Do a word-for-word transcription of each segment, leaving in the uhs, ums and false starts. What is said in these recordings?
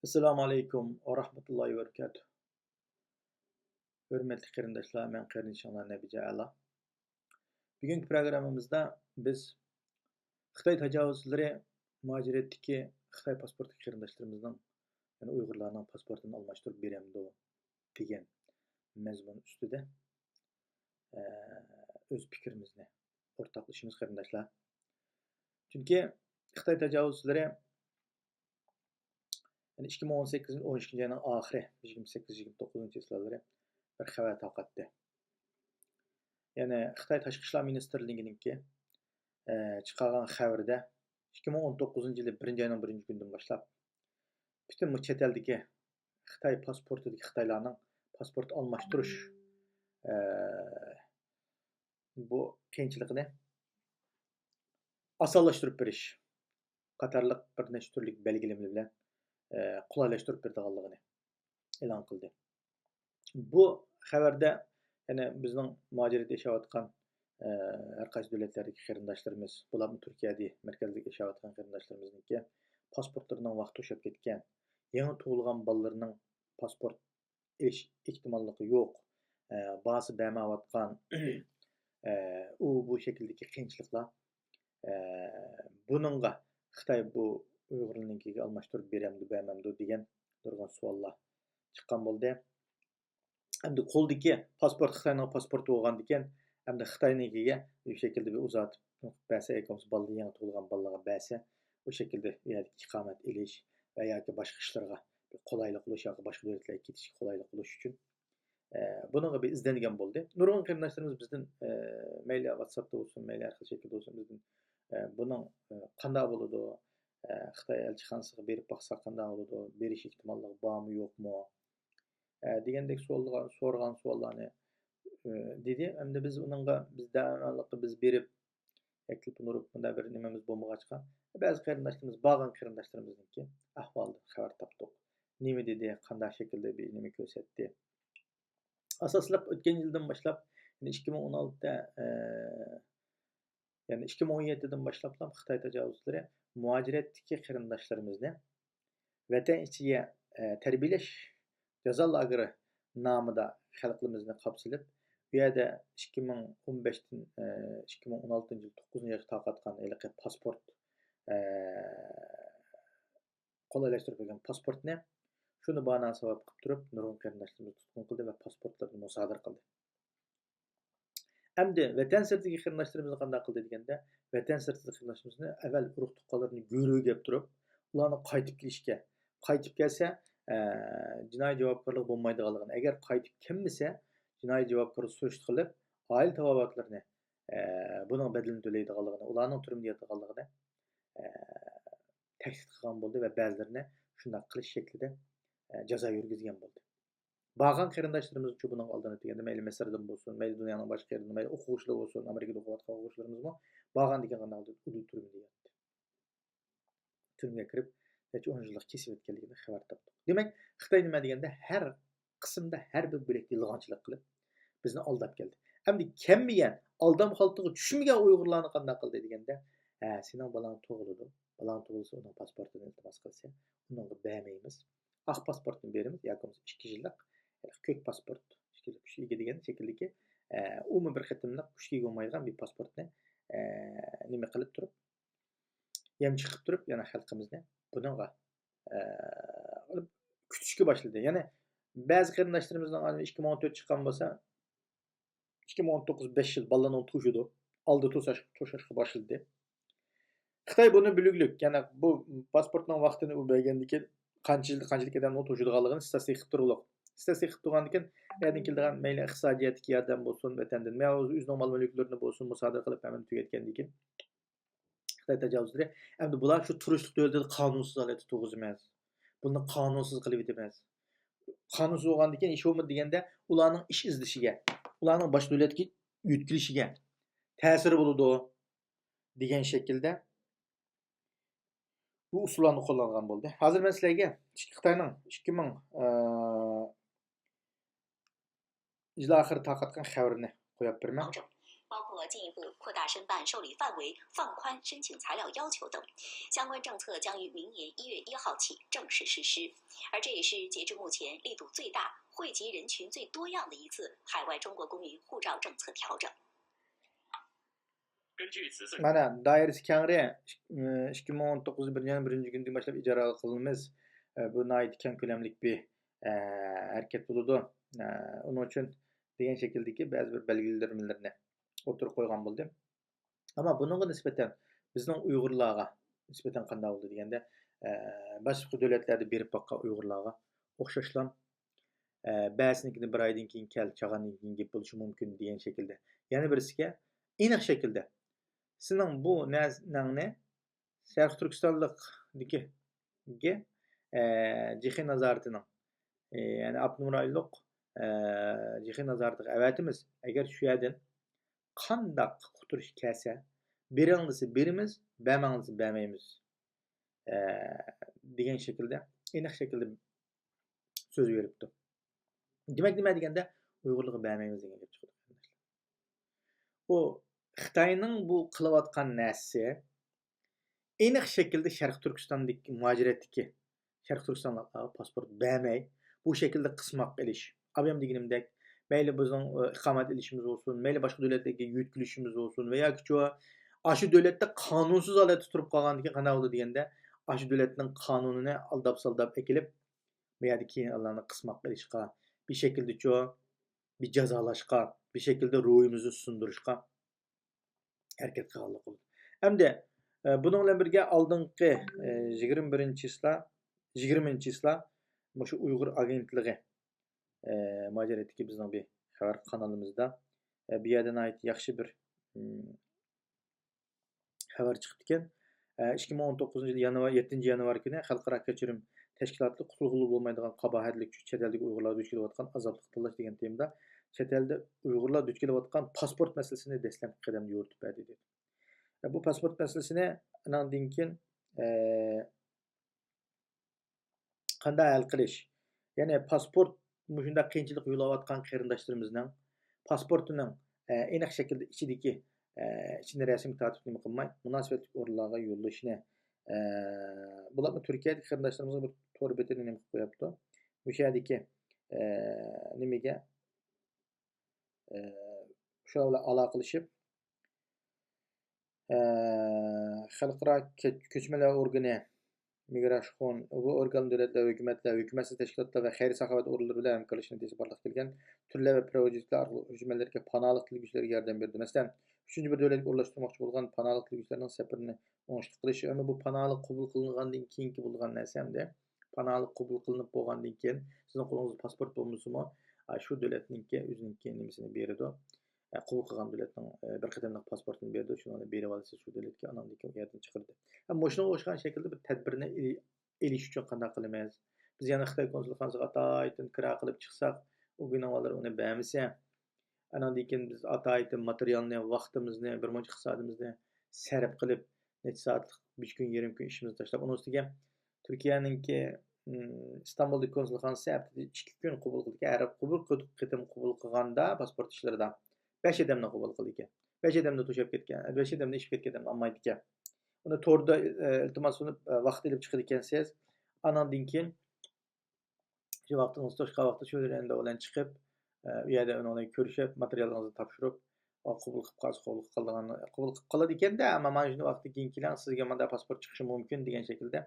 ئەسسالامۇ ئەلەيكۇم ۋە رەھمەتۇللاھى ۋە بەرىكاتۇھ. ھۆرمەتلىك قېرىنداشلار، مەن قېرىندىشىڭلار نەبىجە ئەلا. بۈگۈنكى پروگراممىمىزدا بىز خىتاي تاجاۋۇزچىلىرى مۇھاجىرەتتىكى خىتاي پاسپورتلۇق قېرىنداشلىرىمىزنىڭ، يەنى ئۇيغۇرلارنىڭ پاسپورتىنى ئالماشتۇرۇپ بېرەمدۇ دېگەن مەزمۇن ئۈستىدە، ئە، ئۆز پىكرىمىزنى ئورتاقلىشىمىز، قېرىنداشلار. چۈنكى خىتاي تاجاۋۇزچىلىرى، يەنى ئىككى مىڭ ئون سەككىزىنچى ئون ئىككىنچى ئاينىڭ ئاخىرى، يىگىرمە سەككىز، يىگىرمە توققۇزىنچى چىسلالىرى بىر خەۋەر تارقاتتى. يەنى خىتاي تاشقى ئىشلار مىنىستىرلىكىنىڭكى، ئە، چىقارغان خەۋىرىدە، ئىككى مىڭ ئون توققۇزىنچى يىلى بىرىنچى ئاينىڭ بىرىنچى كۈنىدىن باشلاپ، پۈتۈن بۇ چەت ئەلدىكى خىتاي پاسپورتىدىكى خىتايلارنىڭ پاسپورت ئالماشتۇرۇش، ئە، بۇ قىيىنچىلىقىنى ئاسانلاشتۇرۇپ بېرىش قاتارلىق بىر نەچچە تۈرلۈك بەلگىلىمە بىلەن، ئە، قولايلاشتۇرۇپ بېرىدىغانلىقىنى ئېلان قىلدى. بۇ خەۋەردە يەنە بىزنىڭ مۇھاجىرەتتە ياشاۋاتقان، ئە، ھەر قايسى دۆلەتلەردىكى قېرىنداشلىرىمىز، بولۇپمۇ تۈركىيەدە مەركەزلىك ياشاۋاتقان قېرىنداشلىرىمىزنىڭكى پاسپورتلىرىنىڭ ۋاقتى توشۇپ كەتكەن، يېڭى تۇغۇلغان بالىلىرىنىڭ پاسپورت ئېلىش ئېھتىماللىقى يوق، ئە، بارسا بەرمەيۋاتقان، ئە، ئۇ بۇ شەكىلدىكى قىيىنچىلىقلار، ئە، بۇنىڭغا خىتاي بۇ ئۇيغۇرلارنىڭكىگە ئالماشتۇرۇپ بېرەمدۇ، بەرمەمدۇ دېگەن نۇرغۇن سوئاللار چىققان بولدى. ئەمدى قولدىكى پاسپورت خىتاينىڭ پاسپورتى بولغاندىكىن، ئەمدى خىتاينىڭكىگە بۇ شەكىلدە بىر ئۇزارتىپ بەرسە، ياكى بولمىسا بالىلار، يېڭى تۇغۇلغان بالىلارغا بەرسە، ئۇ شەكىلدە ئۇ يەردىكى ئىقامەت ئېلىش ۋە ياكى باشقا ئىشلارغا بىر قولايلىق بولۇش ياكى باشقا دۆلەتلەرگە كېتىشكە قولايلىق بولۇش ئۈچۈن، ئە، بۇنىڭغا بىر ئىزدەنگەن بولدى. نۇرغۇن قېرىنداشلىرىمىز بىزدىن، ئە، مەيلى ۋاتساپتا بولسۇن، مەيلى ھەر خىل شەكىلدە بولسۇن، بىزدىن، ئە، بۇنىڭ، ئە، قانداق بولىدۇ؟ ئە، خىتاي ئەلچىخانىسىغا بېرىپ باقساق قانداق بولىدۇ؟ بېرىش ئېھتىماللىقى بارمۇ، يوقمۇ؟ ئە، دېگەندەك سوئاللار، سورىغان سوئاللارنى، ئە، دېدى. ئەمدى بىز ئۇنىڭغا، بىز داۋاملىق بىز بېرىپ، تەكلىپنى ئۇرۇپ، مۇنداق بىر نېمىمىز بولمىغاچقا، بەزى قېرىنداشلىرىمىز، بارغان قېرىنداشلىرىمىزنىڭكى ئەھۋالىدىن خەۋەر تاپتۇق. نېمە دېدى، قانداق شەكىلدە بىر نېمە كۆرسەتتى. ئاساسلىق ئۆتكەن يىلدىن باشلاپ، يەنى ئىككى مىڭ ئون ئالتىدە، ئە، يەنى ئىككى مىڭ ئون يەتتىدىن باشلاپلا خىتاي تاجاۋۇزچىلىرى مۇھاجىرەتتىكى قېرىنداشلىرىمىزنى ۋەتەن ئىچىگە، ئە، تەربىيەلەش جازا لاگېرى نامىدا خەلقىمىزنى قاپسىلىپ، بۇ يەردە ئىككى مىڭ ئون بەشتىن، ئە، ئىككى مىڭ ئون ئالتىنچى يىل توققۇزىنچى ئايغا تارقاتقان ھېلىقى پاسپورت، ئە، قولايلاشتۇرۇپ بەرگەن پاسپورتنى، شۇنى باھانە سەۋەب قىلىپ تۇرۇپ، نۇرغۇن قېرىنداشلىرىمىز تۇتقۇن قىلدى ۋە پاسپورتلىرىنى مۇسادىرە قىلدى. ئەمدى ۋەتەن سىرتىدىكى قېرىنداشلىرىمىزنى قانداق قىلدى دېگەندە، ۋەتەن سىرتىدىكى قېرىنداشلىرىمىزنى ئەۋۋەل ئۇرۇق تۇغقانلىرىنى گۆرۈگە ئەپ تۇرۇپ، ئۇلارنى قايتىپ كېلىشكە، قايتىپ كەلسە، ئە، جىنايى جاۋابكارلىق بولمايدىغانلىقىنى، ئەگەر قايتىپ كەلمىسە، جىنايى جاۋابكارلىق سۈرۈشتە قىلىپ، ئائىلە تاۋابىئاتلىرىنى، ئە، بۇنىڭ بەدىلىنى تۆلەيدىغانلىقىنى، ئۇلارنىڭ تۈرمىدە ياتىدىغانلىقىنى، ئە، تەھدىت قىلغان بولدى ۋە بەزىلىرىنى شۇنداق قىلىش شەكلىدە، ئە، جازا يۈرگۈزگەن بولدى. بارغان قېرىنداشلىرىمىزچۇ بۇنىڭغا ئالدىنىپ دېگەندە، مەيلى مىسىردىن بولسۇن، مەيلى دۇنيانىڭ باشقا يېرىدىن، مەيلى ئوقۇغۇچىلار بولسۇن، ئامېرىكىدا ئوقۇۋاتقان ئوقۇغۇچىلىرىمىزمۇ بارغاندىن كېيىن قانداق قىلدى؟ ئۇدۇل تۈرمىدە ياتتى. تۈرمىگە كىرىپ، نەچچە ئون يىللىق كېسىپ ئۆتكەنلىكىنى خەۋەر تاپتۇق. دېمەك، خىتاي نېمە دېگەندە، ھەر قىسىمدا، ھەر بىر بۆلەكتە يالغانچىلىق قىلىپ، بىزنى ئالداپ كەلدى. ئەمدى كەلمىگەن، ئالدام خالتىغا چۈشمىگەن ئۇيغۇرلارنى قانداق قىلدى دېگەندە، ھە، سېنىڭ بالاڭ تۇغۇلىدۇ. بالاڭ تۇغۇلسا، ئۇنىڭ پاسپورتىنى ئىلتىماس قىلسا، ئۇنىڭغا بەرمەيمىز. ئاق پاسپورتنى بېرىمىز ياكى بولمىسا ئىككى يىللىق، يەنى كۆك پاسپورت، ئىككى يىللىق كۈچكە ئىگە دېگەن شەكىلدىكى، ئە، ئۇمۇ بىر قېتىملىق كۈچكە ئىگە بولمايدىغان بىر پاسپورتنى، ئە، نېمە قىلىپ تۇرۇپ، يەم چىقىپ تۇرۇپ، يەنە خەلقىمىزنى بۇنىڭغا، ئە، كۈتۈشكە باشلىدى. يەنى بەزى قېرىنداشلىرىمىزنىڭ ئىككى مىڭ ئون تۆت چىققان بولسا، ئىككى مىڭ ئون توققۇز بەش يىل بالىلارنىڭ توشىدۇ. ئالدى توساش، توشاشقا باشلىدى. خىتاي بۇنى بىلگۈلۈك، يەنى بۇ پاسپورتنىڭ ۋاقتىنى ئۇ بەرگەندىن كېيىن قانچە يىل، قانچىلىك ئادەمنىڭ توشىدىغانلىقىنى ستاتىستىكا قىلىپ تۇرغۇلۇق. ستاتىستىكا قىلىپ تۇرغاندىن كېيىن، ئەدىن كېلىدىغان مەيلى ئىقتىسادىيەتتىكى ياردەم بولسۇن، ۋەتەندىن، يا ئۆزىنىڭ مال-مۈلۈكلىرىنى بولسۇن، مۇسادىرە قىلىپ ھەممىنى تۈگەتكەندىن كېيىن، خىتاي تاجاۋۇزچىلىرى، ئەمدى بۇلار شۇ تۇرۇشلۇق دۆلىتىدە قانۇنسىز ھالەتتە تۇرغۇزىمىز. بۇنى قانۇنسىز قىلىۋېتىمىز. قانۇنسىز بولغاندىن كېيىن، ھېچ بولمىدى دېگەندە، ئۇلارنىڭ ئىش ئىزدىشىگە، ئۇلارنىڭ باشقا دۆلەتكە يۆتكىلىشىگە تەسىرى بولىدۇ دېگەن شەكىلدە بۇ ئۇسۇللارنى قوللانغان بولدى. ھازىر مەن سىلەرگە خىتاينىڭ ئىككى مىڭ، ئە، يىل ئاخىرى تارقاتقان خەۋىرىنى قويۇپ بېرىمەن. 包括进一步扩大申办受理范围、放宽申请材料要求等。相关政策将于明年一月一号起正式实施，而这也是截至目前力度最大、惠及人群最多样的一次海外中国公民护照政策调整。 مانا دائىرىسى كەڭرى، ئىككى مىڭ ئون توققۇزىنچى يىل بىرىنچى كۈندىن باشلاپ ئىجرا قىلىمىز. بۇ ناھايىتى كەڭ كۆلەملىك بىر ھەرىكەت بولىدۇ. ئۇنىڭ ئۈچۈن دېگەن شەكىلدىكى بەزى بىر بەلگىلىمىلەرنى ئوتتۇرىغا قويغان بولدى. ئەمما بۇنىڭغا نىسبەتەن بىزنىڭ ئۇيغۇرلارغا نىسبەتەن قانداق بولدى دېگەندە، باشقا دۆلەتلەردە بېرىپ باققان ئۇيغۇرلارغا ئوخشاشلا بەزىنىڭكىنى بىر ئايدىن كېيىن كەل، چاغاندىن كېيىن گەپ بولۇشى مۇمكىن دېگەن شەكىلدە. يەنە بىرسىگە ئېنىق شەكىلدە سېنىڭ بۇ نەرسىڭنى شەرقىي تۈركىستانلىقتىكىگە جىخې نازارىتىنىڭ، يەنى ئاپتونوم رايونلۇق جىخې نازارىتىغا ئەۋەتىمىز. ئەگەر شۇ يەردىن قانداق ئۇقتۇرۇش كەلسە، بېرىڭ دېسە بېرىمىز، بەرمەڭ دېسە بەرمەيمىز دېگەن شەكىلدە، ئېنىق شەكىلدە سۆز بېرىپتۇ. دېمەك، نېمە دېگەندە، ئۇيغۇرلارغا بەرمەيمىز دېگەن گەپ چىقىدۇ. ئۇ خىتاينىڭ بۇ قىلىۋاتقان نەرسىسى ئېنىق شەكىلدە شەرقىي تۈركىستاندىكى مۇھاجىرەتتىكى شەرقىي تۈركىستانلىقلارغا پاسپورت بەرمەي، بۇ شەكىلدە قىسماق ئېلىش. ئابىيام دېگىنىمدەك، مەيلى بىزنىڭ ئىقامەت ئېلىشىمىز بولسۇن، مەيلى باشقا دۆلەتلەرگە يۆتكىلىشىمىز بولسۇن ۋە ياكى ئاشۇ دۆلەتتە قانۇنسىز ھالەتتە تۇرۇپ قالغاندىكىن قانداق بولىدۇ دېگەندە، ئاشۇ دۆلەتنىڭ قانۇنىنى ئالداپ سالداپ ئەكېلىپ، بۇ يەردە كېيىن ئۇلارنى قىسماق ئېلىشقا، بىر شەكىلدىچۇ، بىر جازالاشقا، بىر شەكىلدە روھىمىزنى سۇندۇرۇشقا ھەرىكەت قىلغانلىق بولىدۇ. ئەمدى بۇنىڭ بىلەن بىرگە ئالدىنقى يىگىرمە بىرىنچى چىسلا، يىگىرمىنچى چىسلا مۇشۇ ئۇيغۇر ئاگېنتلىقى مۇھاجىرەتتىكى بىزنىڭ بىر خەۋەر قانىلىمىزدا بۇ يەردە ناھايىتى ياخشى بىر خەۋەر چىقىپتىكەن. ئىككى مىڭ ئون توققۇزىنچى يىل يانۋار، يەتتىنچى يانۋار كۈنى خەلقئارا كەچۈرۈم تەشكىلاتى قۇتۇلغىلى بولمايدىغان قاباھەتلىك چەت ئەلدىكى ئۇيغۇرلار دۇچ كېلىۋاتقان ئازابلىققا تاللاش دېگەن تېمىدا چەت ئەلدە ئۇيغۇرلار دۇچ كېلىۋاتقان پاسپورت مەسىلىسىنى دەسلەپكى قەدەمدە يورۇتۇپ بەردى دېدى. بۇ پاسپورت مەسىلىسىنى ئاناندىن كېيىن قانداق ھەل قىلىش؟ يەنى پاسپورت مۇشۇنداق قىيىنچىلىق يولۇقۇۋاتقان قېرىنداشلىرىمىزنىڭ پاسپورتىنىڭ ئېنىق شەكىلدە ئىچىدىكى ئىچىنى رەسىمگە تارتىپ نېمە قىلماي، مۇناسىۋەتلىك ئورۇنلارغا يوللىشىنى، بولۇپمۇ تۈركىيەدىكى قېرىنداشلىرىمىزغا بىر تور بېتىنى نېمە قىلىپ قويۇپتۇ. مۇشۇ يەردىكى نېمىگە، شۇلار بىلەن ئالاقىلىشىپ، خەلقئارا كۆچمەنلەر ئورگىنى، مىگراشخون، بۇ ئورگان دۆلەتلەر، ھۆكۈمەتلەر، ھۆكۈمەتسىز تەشكىلاتلار ۋە خەير-ساخاۋەت ئورۇنلىرى بىلەن ھەمكارلىشىش نەتىجىسىدە بارلىققا كەلگەن تۈرلەر ۋە پروژېكتلار ئارقىلىق كۆچمەنلەرگە پاناھلىق تىلىگۈچىلەرگە ياردەم بېرىدۇ. مەسىلەن، ئۈچىنچى بىر دۆلەتكە ئورۇنلاشتۇرماقچى بولغان پاناھلىق تىلىگۈچىلەرنىڭ سەپىرىنى ئوڭۇشلۇق قىلىش، ئەمما بۇ پاناھلىق قوبۇل قىلىنغاندىن كېيىنكى بولغان نەرسە ئەمدى. پاناھلىق قوبۇل قىلىنىپ بولغاندىن كېيىن، سىزنىڭ قولىڭىزدا پاسپورت بولمىسىمۇ، شۇ دۆلەتنىڭكى ئۆزىنىڭكى نېمىسىنى بېرىدۇ. قوبۇل قىلغان دۆلەتنىڭ بىر قېتىملىق پاسپورتىنى بېرىدۇ، شۇنى بېرىۋالىسىز، شۇ دۆلەتكە ئاناندىن كېيىن ئۇ يەردىن چىقىرىدۇ. مۇشۇنىڭغا ئوخشىغان شەكىلدە بىر تەدبىرنى ئېلىش ئۈچۈن قانداق قىلىمىز؟ بىز يەنە خىتاي كونسۇلخانىسىغا ئاتايتىن كىرا قىلىپ چىقساق، ئۇ گۇناھۋاللار ئۇنى بەرمىسە، ئاناندىن كېيىن بىز ئاتايتىن ماتېرىيالنى، ۋاقتىمىزنى، بىر مۇنچە ئىقتىسادىمىزنى سەرپ قىلىپ، نەچچە سائەتلىك، بىر كۈن، يېرىم كۈن ئىشىمىزنى تاشلاپ، ئۇنىڭ ئۈستىگە تۈركىيەنىڭكى، ئىم، ئىستانبۇلدىكى كونسۇلخانىسى ھەپتىدە ئىككى كۈن قوبۇل قىلىدىكەن. ھەر قوبۇل قېتىم قوبۇل قىلغاندا پاسپورت ئىشلىرىدا بەش ئادەمنى قوبۇل قىلىدىكەن. بەش ئادەمنى توشاپ كەتكەن، بەش ئادەمنى ئېشىپ كەتكەن ئادەم ئالمايدىكەن. ئۇنى توردا، ئە، ئىلتىماس سۇنۇپ، ئە، ۋاقىت ئېلىپ چىقىدىكەنسىز. ئاناندىن كېيىن شۇ ۋاقتىڭىز توشقان ۋاقىتتا شۇ ئادەم بىلەن چىقىپ، ئە، ئۇ يەردە ئۇنىڭ بىلەن كۆرۈشۈپ، ماتېرىيالىڭىزنى تاپشۇرۇپ، ئا، قوبۇل قىلىپ قالسا، قوبۇل قىلىدىغان، قوبۇل قىلىپ قالىدىكەندە، ئەمما مانا شۇنداق ۋاقىتتىن كېيىن كېلىڭ، سىزگە مانداق پاسپورت چىقىشى مۇمكىن دېگەن شەكىلدە،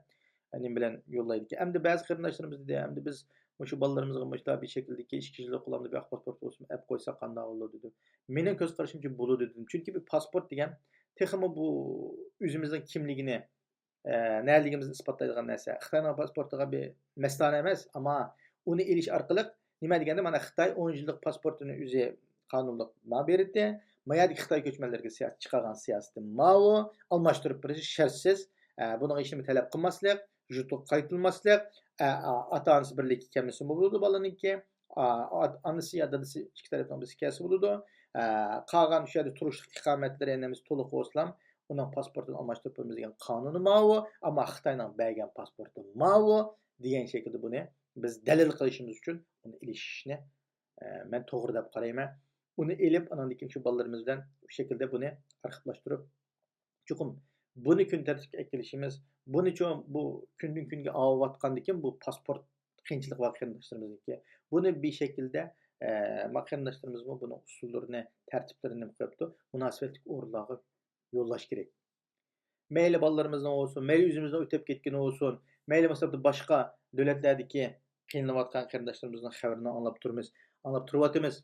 ئە، نېمە بىلەن يوللايدىكەن. ئەمدى بەزى قېرىنداشلىرىمىز دېدى، ئەمدى بىز مۇشۇ بالىلىرىمىزغا مۇشۇنداق بىر شەكىلدىكى ئىككى يىللىق قولامدا بىر پاسپورت بولسىمۇ ئەپ قويساق قانداق بولىدۇ دېدى. مېنىڭ كۆز قارىشىمچە بولىدۇ دېدىم. چۈنكى بىر پاسپورت دېگەن تېخىمۇ بۇ ئۆزىمىزنىڭ كىملىكىنى، ئە، نەلىكىمىزنى ئىسپاتلايدىغان نەرسە. خىتاينىڭ پاسپورتىغا بىر مەستانە ئەمەس، ئەمما ئۇنى ئېلىش ئارقىلىق نېمە دېگەندە، مانا خىتاي ئون يىللىق پاسپورتىنى ئۆزى قانۇنلۇق ماڭا بېرىدۇ. ما يەردىكى خىتاي كۆچمەنلىرىگە سىياسەت چىقارغان سىياسىتى ماۋۇ، ئالماشتۇرۇپ بېرىشى شەرتسىز. ئە، بۇنىڭغا ھېچنېمە تەلەپ قىلماسلىق، يۇرتىغا قايتۇرماسلىق، ئە، ئا-، ئاتا-ئانىسى بىرلىككە كەلمىسىمۇ بولىدۇ بالىنىڭكى. ئا-، ئا-، ئانىسى يا دادىسى ئىككى تەرەپنىڭ بىرسى كەلسە بولىدۇ. ئە، قالغان شۇ يەردە تۇرۇشلۇق ئىقامەتلىرى ھەممىسى تولۇق بولسىلا، ئۇنىڭ پاسپورتىنى ئالماشتۇرۇپ بېرىمىز دېگەن قانۇنى ماۋۇ. ئەمما خىتاينىڭ بەرگەن پاسپورتى ماۋۇ دېگەن شەكىلدە بۇنى بىز دەلىل قىلىشىمىز ئۈچۈن ئۇنى ئېلىشىشنى، ئە، مەن توغرا دەپ قارايمەن. ئۇنى ئېلىپ، ئاناندىن كېيىن شۇ بالىلىرىمىز بىلەن شۇ شەكىلدە بۇنى ئارخىپلاشتۇرۇپ، چوقۇم بۇنى كۈن تەرتىپكە ئەكېلىشىمىز، بۇنىچۇ بۇ كۈندىن كۈنگە ئاۋۇۋاتقاندىكىن بۇ پاسپورت قىيىنچىلىقى بار قېرىنداشلىرىمىزنىڭكى. بۇنى بىر شەكىلدە، ئە، ما قېرىنداشلىرىمىزمۇ بۇنىڭ ئۇسۇللىرىنى، تەرتىپلىرىنى نېمە قىلىپتۇ، مۇناسىۋەتلىك ئورۇنلارغا يوللاش كېرەك. مەيلى بالىلىرىمىزنىڭ بولسۇن، مەيلى ئۆزىمىزنىڭ ئۆتۈپ كەتكىنى بولسۇن، مەيلى مەسىلەن باشقا دۆلەتلەردىكى قىينىلىۋاتقان قېرىنداشلىرىمىزنىڭ خەۋىرىنى ئاڭلاپ تۇرىمىز، ئاڭلاپ تۇرۇۋاتىمىز.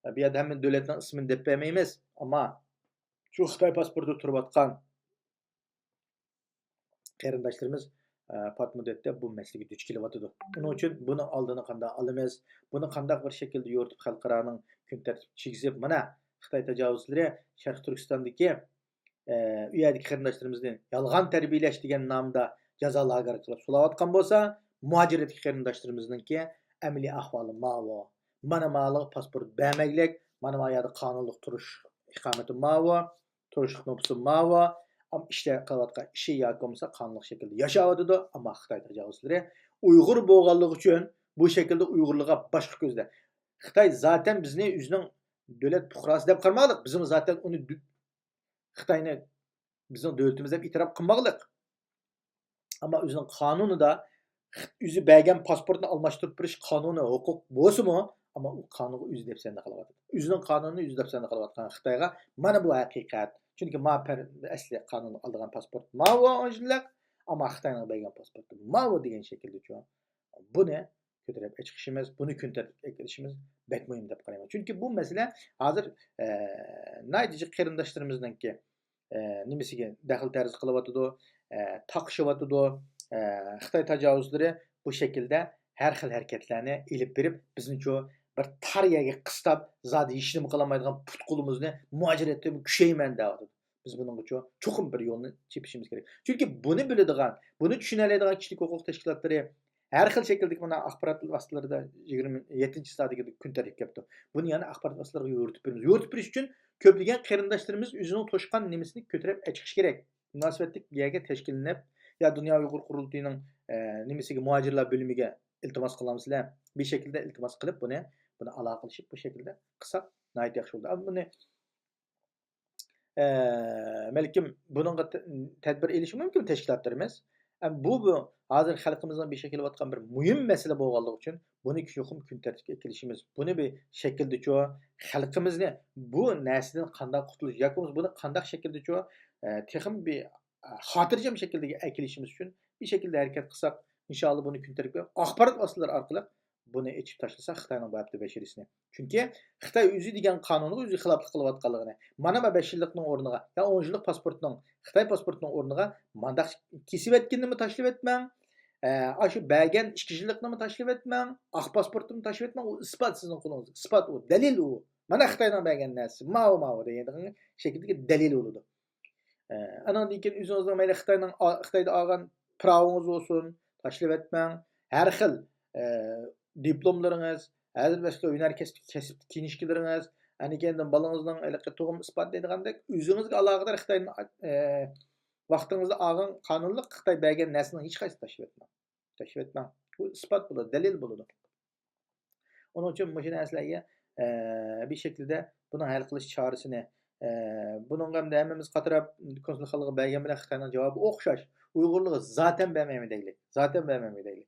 بۇ يەردە ھەممە دۆلەتنىڭ ئىسمىنى دەپ بەرمەيمىز، ئەمما شۇ خىتاي پاسپورتىدا تۇرۇۋاتقان قېرىنداشلىرىمىز، ئە، پات مۇددەتتە بۇ مەسىلىگە دۇچ كېلىۋاتىدۇ. ئۇنىڭ ئۈچۈن بۇنىڭ ئالدىنى قانداق ئالىمىز؟ بۇنى قانداق بىر شەكىلدە يورۇتۇپ، خەلقئارانىڭ كۈن تەرتىپىگە كىرگۈزۈپ، مانا، خىتاي تاجاۋۇزچىلىرى شەرقىي تۈركىستاندىكى، ئە، ئۇ يەردىكى قېرىنداشلىرىمىزنى يالغان تەربىيەلەش دېگەن نامدا جازا لاگېرى قىلىپ سولاۋاتقان بولسا، مۇھاجىرەتتىكى قېرىنداشلىرىمىزنىڭكى ئەمەلىي ئەھۋالى ماۋۇ. مانا ماۋۇلارغا پاسپورت بەرمەگلىك، مانا ما يەردە قانۇنلۇق تۇرۇش ئىقامىتى ماۋۇ، تۇرۇشلۇق نوپۇسى ماۋۇ، ئەمما ئىشلەپ قىلىۋاتقان ئىشى ياكى بولمىسا قانۇنلۇق شەكىلدە ياشاۋاتىدۇ، ئەمما خىتاي تاجاۋۇزچىلىرى ئۇيغۇر بولغانلىقى ئۈچۈن بۇ شەكىلدە ئۇيغۇرلارغا باشقا كۆزدە. خىتاي زاتەن بىزنى ئۆزىنىڭ دۆلەت پۇقراسى دەپ قارىمايلى، بىزمۇ زاتەن ئۇنى دۆ-، خىتاينى بىزنىڭ دۆلىتىمىز دەپ ئېتىراپ قىلماقلىق. ئەمما ئۆزىنىڭ قانۇنىدا ئۆزى بەرگەن پاسپورتنى ئالماشتۇرۇپ بېرىش قانۇنى ھوقۇق بولسىمۇ، ئەمما ئۇ قانۇنغا ئۆزى دەپسەندە قىلىۋاتىدۇ. ئۆزىنىڭ قانۇنىنى ئۆزى دەپسەندە قىلىۋاتقان خىتايغا مانا بۇ ھەقىقەت. چۈنكى ما پەر-، ئەسلى قانۇن ئالىدىغان پاسپورت ماۋۇ ئانژېلىك، ئەمما خىتاينىڭ بەرگەن پاسپورتى ماۋۇ دېگەن شەكىلدىچۇ. بۇنى كۆتۈرۈپ چىقىشىمىز، بۇنى كۈن تەرتىپكە ئەكېلىشىمىز بەك مۇھىم دەپ قارايمەن. چۈنكى بۇ مەسىلە ھازىر، ئە، ناھايىتى جىق قېرىنداشلىرىمىزنىڭكى، ئە، نېمىسىگە دەخلى تەرۇز قىلىۋاتىدۇ، ئە، تاقىشىۋاتىدۇ. ئە، خىتاي تاجاۋۇزچىلىرى بۇ شەكىلدە ھەر خىل ھەرىكەتلەرنى ئېلىپ بېرىپ، بىزنىچۇ بىر تار يەرگە قىستاپ، زادى ھېچنېمە قىلالمايدىغان پۇت-قولىمىزنى مۇھاجىرەتتىن كۈچەيمەن دەۋاتىدۇ. بىز بۇنىڭغىچۇ چوقۇم بىر يولنى چېپىشىمىز كېرەك. چۈنكى بۇنى بىلىدىغان، بۇنى چۈشىنەلەيدىغان كىشىلىك ھوقۇق تەشكىلاتلىرى ھەر خىل شەكىلدىكى مانا ئاخبارات ۋاسىتىلىرىدا يىگىرمە يەتتىنچى سائەتتىكى كۈن تەرتىپكە كەپتۇ. بۇنى يەنە ئاخبارات ۋاسىتىلىرىغا يورۇتۇپ بېرىمىز. يورۇتۇپ بېرىش ئۈچۈن كۆپلىگەن قېرىنداشلىرىمىز ئۆزىنىڭ توشقان نېمىسىنى كۆتۈرۈپ چىقىشى كېرەك. مۇناسىۋەتلىك يەرگە تەشكىللىنىپ، يا دۇنيا ئۇيغۇر قۇرۇلتىيىنىڭ، ئە، نېمىسىگە، مۇھاجىرلار بۆلۈمىگە ئىلتىماس قىلامسىلەر؟ بىر شەكىلدە ئىلتىماس قىلىپ، بۇنى، بۇنى ئالاقىلىشىپ، بۇ شەكىلدە قىلساق ناھايىتى ياخشى بولىدۇ. ئەمما بۇنى ئە، بەلكىم بۇنىڭغا تە-، تەدبىر ئېلىشى مۇمكىن تەشكىلاتلىرىمىز. ئەم، بۇ، بۇ ھازىر خەلقىمىزنىڭ بېشىغا كېلىۋاتقان بىر مۇھىم مەسىلە بولغانلىقى ئۈچۈن بۇنى چوقۇم كۈن تەرتىپكە ئەكېلىشىمىز. بۇنى بىر شەكىلدىچۇ خەلقىمىزنى بۇ نەرسىدىن قانداق قۇتۇلۇش ياكى بولمىسا بۇنى قانداق شەكىلدىچۇ، ئە، تېخىمۇ بىر، ئە، خاتىرجەم شەكىلدىكى ئەكېلىشىمىز ئۈچۈن بىر شەكىلدە ھەرىكەت قىلساق، ئىنشائاللا بۇنى كۈن تەرتىپكە ئاخبارات ۋاسىتىلىرى ئارقىلىق بۇنى ئېچىپ تاشلىسا خىتاينىڭ بۇ ھەپتە بەشىرىسىنى. چۈنكى خىتاي ئۆزى دېگەن قانۇنغا ئۆزى خىلاپلىق قىلىۋاتقانلىقىنى، مانا ما بەش يىللىقنىڭ ئورنىغا، يا ئون يىللىق پاسپورتنىڭ، خىتاي پاسپورتىنىڭ ئورنىغا مانداق كېسىۋەتكىنىنىمۇ تاشلىۋەتمەڭ، ئە، ئاشۇ بەرگەن ئىككى يىللىقنىمۇ تاشلىۋەتمەڭ، ئاق پاسپورتنى تاشلىۋەتمەڭ، ئۇ ئىسپات سىزنىڭ قولىڭىزدا، ئىسپات ئۇ، دەلىل ئۇ. مانا خىتاينىڭ بەرگەن نەرسىسى، ماۋۇ، ماۋۇ دېگەن شەكىلدىكى دەلىل بولىدۇ. ئە، ئانىڭدىن كېيىن ئۆزىڭىزنىڭ مەيلى خىتاينىڭ، خىتايدا ئالغان پىراۋىڭىز بولسۇن، تاشلىۋەتمەڭ. ھەر خىل، ئە، دىپلوملىرىڭىز، ھەر بىر باشقا ھۈنەر كەسىپ، كەسىپ كىيىنىشكىلىرىڭىز، ئەنە كېيىندىن بالىڭىزنىڭ ھېلىقى تۇغۇم ئىسپات دەيدىغاندەك ئۆزىڭىزگە ئالاقىدار خىتاينىڭ، ئە، ۋاقتىڭىزدا ئالغان قانۇنلۇق خىتاي بەرگەن نەرسىنىڭ ھېچقايسىنى تاشلىۋەتمەڭ. تاشلىۋەتمەڭ. بۇ ئىسپات بولىدۇ، دەلىل بولىدۇ. ئۇنىڭ ئۈچۈن مۇشۇ نەرسىلەرگە، ئە، بىر شەكىلدە بۇنىڭ ھەل قىلىش چارىسىنى، ئە، بۇنىڭغا ئەمدى ھەممىمىز قاتراپ كونسۇلخانىلىققا بەرگەن بىلەن خىتاينىڭ جاۋابى ئوخشاش. ئۇيغۇرلارغا زاتەن بەرمەيمەن دەيلى. زاتەن بەرمەيمەن دەيلى.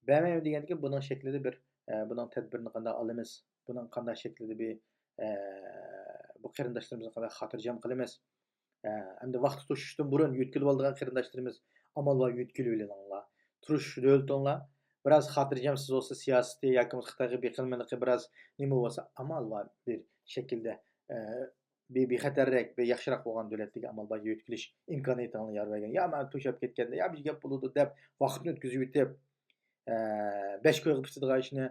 بەرمەيمەن دېگەندىكىن بۇنىڭ شەكلىدە بىر، ئە، بۇنىڭ تەدبىرىنى قانداق ئالىمىز؟ بۇنىڭ قانداق شەكلىدە بىر، ئە، بۇ قېرىنداشلىرىمىزنى قانداق خاتىرجەم قىلىمىز؟ ئە، ئەمدى ۋاقتى توشۇشتىن بۇرۇن يۆتكىلىۋالىدىغان قېرىنداشلىرىمىز ئامال بار يۆتكىلىۋېلىڭلار. تۇرۇش دۆلىتىڭلار بىراز خاتىرجەمسىز بولسا، سىياسىتى ياكى بولمىسا خىتايغا بېقىنمىلىقى بىراز نېمە بولسا، ئامال بار بىر شەكىلدە، ئە، بىر بىخەتەررەك، بىر ياخشىراق بولغان دۆلەتتىكى ئامال بار يۆتكىلىش ئىمكانىيىتىڭلار يار بەرگەن. يا مانا توشاپ كەتكەندە، يا بىر گەپ بولىدۇ دەپ ۋاقىتنى ئۆتكۈزۈۋېتىپ، ئە، بەش كويغا پىتىدىغان ئىشنى،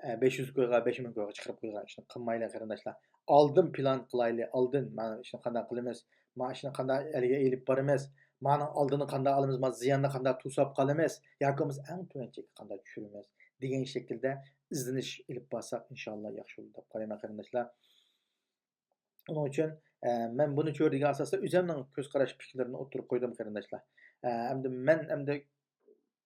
ئە، بەش يۈز كويغا، بەش مىڭ كويغا چىقىرىپ قويغان ئىشنى قىلمايلى، قېرىنداشلار. ئالدىن پىلان قىلايلى، ئالدىن مانا ئىشنى قانداق قىلىمىز، مانا ئىشنى قانداق ئەلگە ئېلىپ بارىمىز، مانىڭ ئالدىنى قانداق ئالىمىز، مانا زىياننى قانداق توساپ قالىمىز، ياكى بولمىسا ئەڭ تۆۋەن چەككە قانداق چۈشۈرىمىز دېگەن شەكىلدە ئىزدىنىش ئېلىپ بارساق، ئىنشاللا ياخشى بولىدۇ دەپ قارايمەن، قېرىنداشلار. ئۇنىڭ ئۈچۈن، ئە، مەن بۇنى چۆرىدىگەن ئاساستا ئۆزۈمنىڭ كۆز قاراش پىكىرلىرىمنى ئوتتۇرىغا قويدۇم، قېرىنداشلار. ئە، ئەمدى مەن، ئەمدى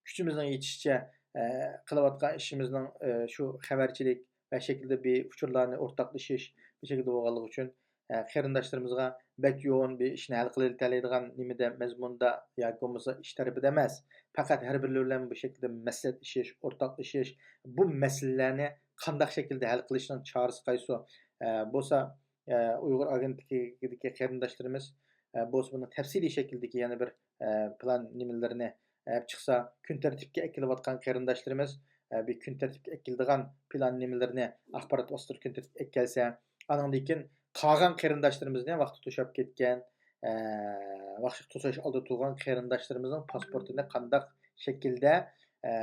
كۈچىمىزنىڭ يېتىشىچە، ئە، قىلىۋاتقان ئىشىمىزنىڭ، ئە، شۇ خەۋەرچىلىك، ۋە شەكىلدە بىر ئۇچۇرلارنى ئورتاقلىشىش، بۇ شەكىلدە بولغانلىقى ئۈچۈن، ئە، قېرىنداشلىرىمىزغا بەك يوغۇن بىر ئىشنى ھەل قىلىۋېتەلەيدىغان نېمىدە، مەزمۇندا ياكى بولمىسا ئىش تەرىپىدە ئەمەس. پەقەت ھەر بىرلىرى بىلەن بۇ شەكىلدە مەسلىھەتلىشىش، ئورتاقلىشىش، بۇ مەسىلىلەرنى قانداق شەكىلدە ھەل قىلىشنىڭ چارىسى قايسى، ئە، بولسا، ئە، ئۇيغۇر ئاگېنتلىكىدىكى قېرىنداشلىرىمىز، ئە، بولسا بۇنىڭ تەپسىلىي شەكىلدىكى يەنە بىر، ئە، پىلان نېمىلىرىنى ئەپ چىقسا، كۈن تەرتىپكە ئەكېلىۋاتقان قېرىنداشلىرىمىز، ئە، بىر كۈن تەرتىپكە ئەكېلىدىغان پىلان نېمىلىرىنى ئاخبارات ۋاسىتىلىرى كۈن تەرتىپكە ئەكەلسە، ئانىڭدىن كېيىن قالغان قېرىنداشلىرىمىزنى، ۋاقتى توشۇپ كەتكەن، ئە، ۋاقتى توشۇش ئالدىدا تۇرغان قېرىنداشلىرىمىزنىڭ پاسپورتىنى قانداق شەكىلدە، ئە،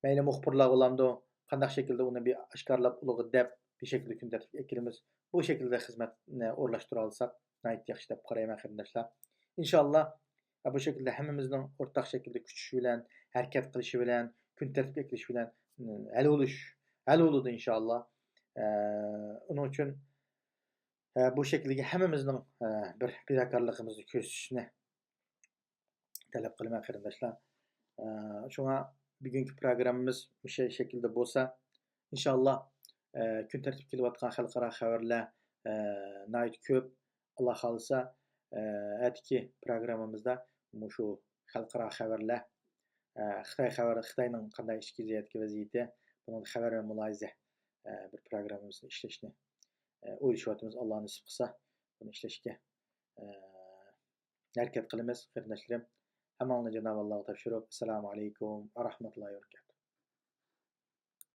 مەيلى مۇخبىرلار بولامدۇ، قانداق شەكىلدە ئۇنى بىر ئاشكارىلاپ ئۇلارغا دەپ بىر شەكىلدە كۈن تەرتىپكە ئەكېلىمىز. بۇ شەكىلدە خىزمەتنى ئورۇنلاشتۇرالىساق ناھايىتى ياخشى دەپ قارايمەن قېرىنداشلار. ئىنشاللا بۇ شەكىلدە ھەممىمىزنىڭ ئورتاق شەكىلدە كۈچىشى بىلەن، ھەرىكەت قىلىشى بىلەن، كۈن تەرتىپكە ئەكېلىشى بىلەن، ھەل بولۇش، ھەل بولىدۇ ئىنشاللا. ئۇنىڭ ئۈچۈن بۇ شەكىلدىكى ھەممىمىزنىڭ بىر پىداكارلىقىمىزنى كۆرسىتىشنى تەلەپ قىلىمەن قېرىنداشلار. شۇڭا بۈگۈنكى پروگراممىمىز مۇشۇ شەكىلدە بولسا، ئىنشاللا كۈن تەرتىپكە كېلىۋاتقان خەلقئارا خەۋەرلەر ناھايىتى كۆپ. ئاللا خالىسا، ئەتىكى پروگراممىمىزدا مۇشۇ خەلقئارا خەۋەرلەر، خىتاي خەۋەر، خىتاينىڭ قانداق ئىچكى زىيادىكى ۋەزىيىتى، بۇنىڭدا خەۋەر ۋە مۇلاھىزە بىر پروگراممىمىزنى ئىشلەشنى ئويلىشىۋاتىمىز. ئاللا نېسىپ قىلسا، بۇنى ئىشلەشكە ھەرىكەت قىلىمىز قېرىنداشلىرىم. ھەممىڭلارنى جانابى ئاللاغا تاپشۇرۇپ، ئەسسالامۇ ئەلەيكۇم ۋە رەھمەتۇللاھى ۋە بەرىكاتۇھ.